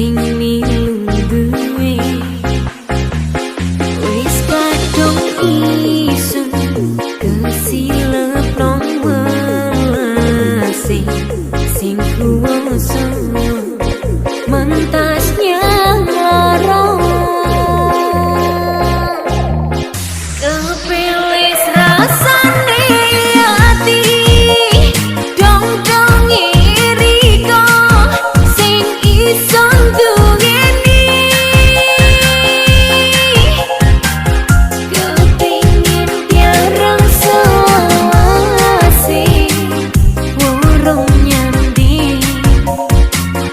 sing milu duwe. Wis kadung isun kesilep nang welase sing kuwasa mentas nyang lara. Kepilis rasane ati dong dong iriko sing iso duweni. Kepingin tiarang selawase wurung nyandi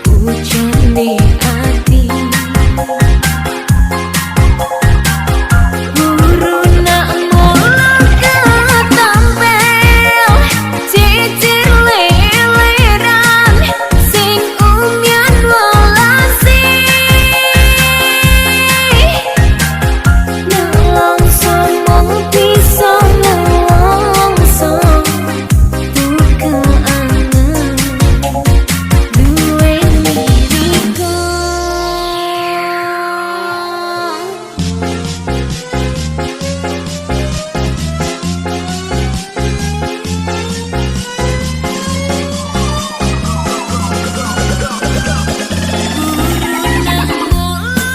ujane ati. Buru nak mulo ketempel cicir leleran sing umyan welase. Nelongso mung bisa nelongso duka angen duweni riko. Buru nak mulo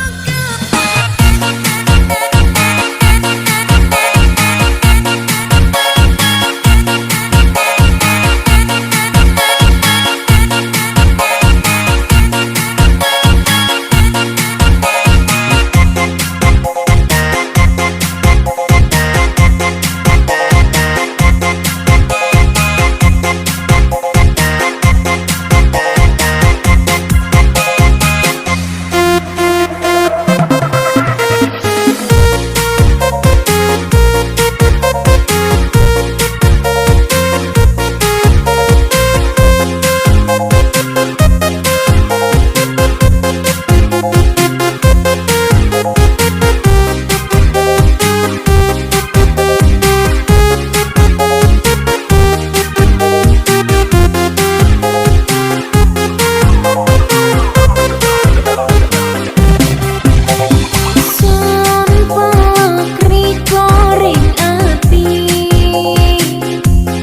Sampek riko ring ati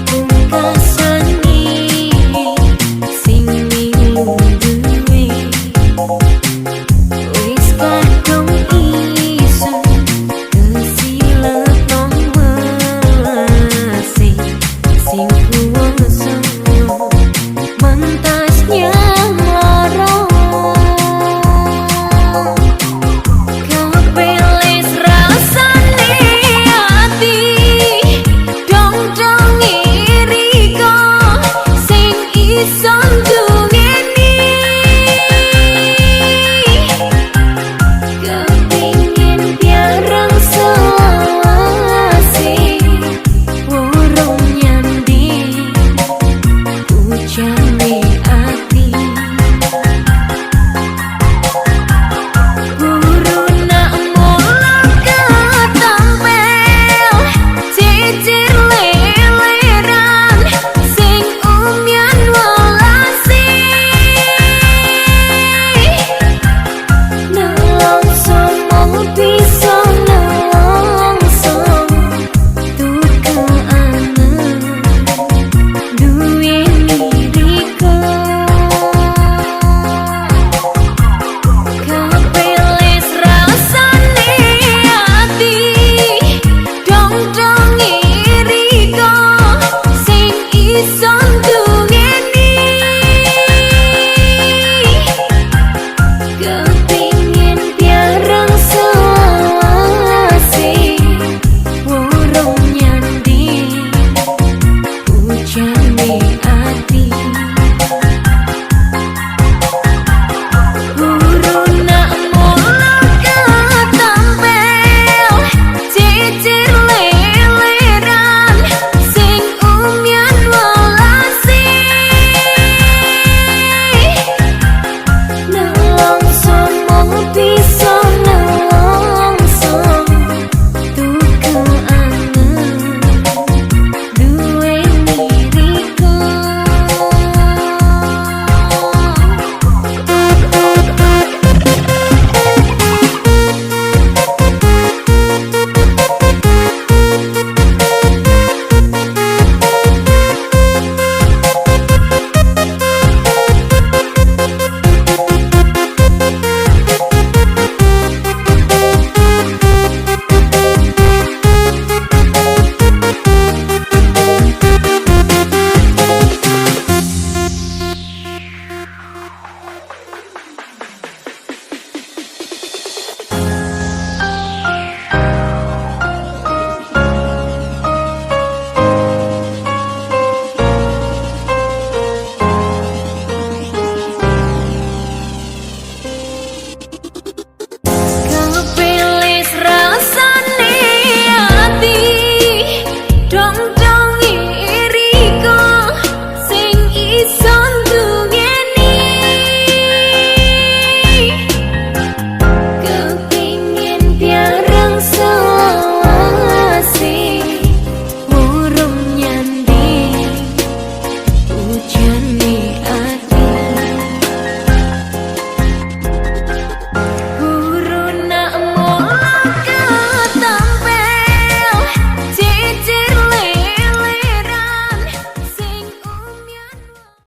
pungkasane sing milu duwe. Wis kadung isun kesilep nang welase sing kuwasa mentas nyang lara. Kepilis rasane ati dong dong iriko sing iso duweni. Kepingin tiarang selawase wurung nyandi ujane ati. Buru nak mulo ketempel cicir leleran sing umyan welase. Nelongso mung bisa nelongso duka angen duweni riko. Kepilis rasane ati dong dong iriko sing iso duweni. Kepingin tiarang selawase wurung nyandi ujane ati. Buru nak mulo ketempel cicir leleran sing umyan welase. Nelongso mung bisa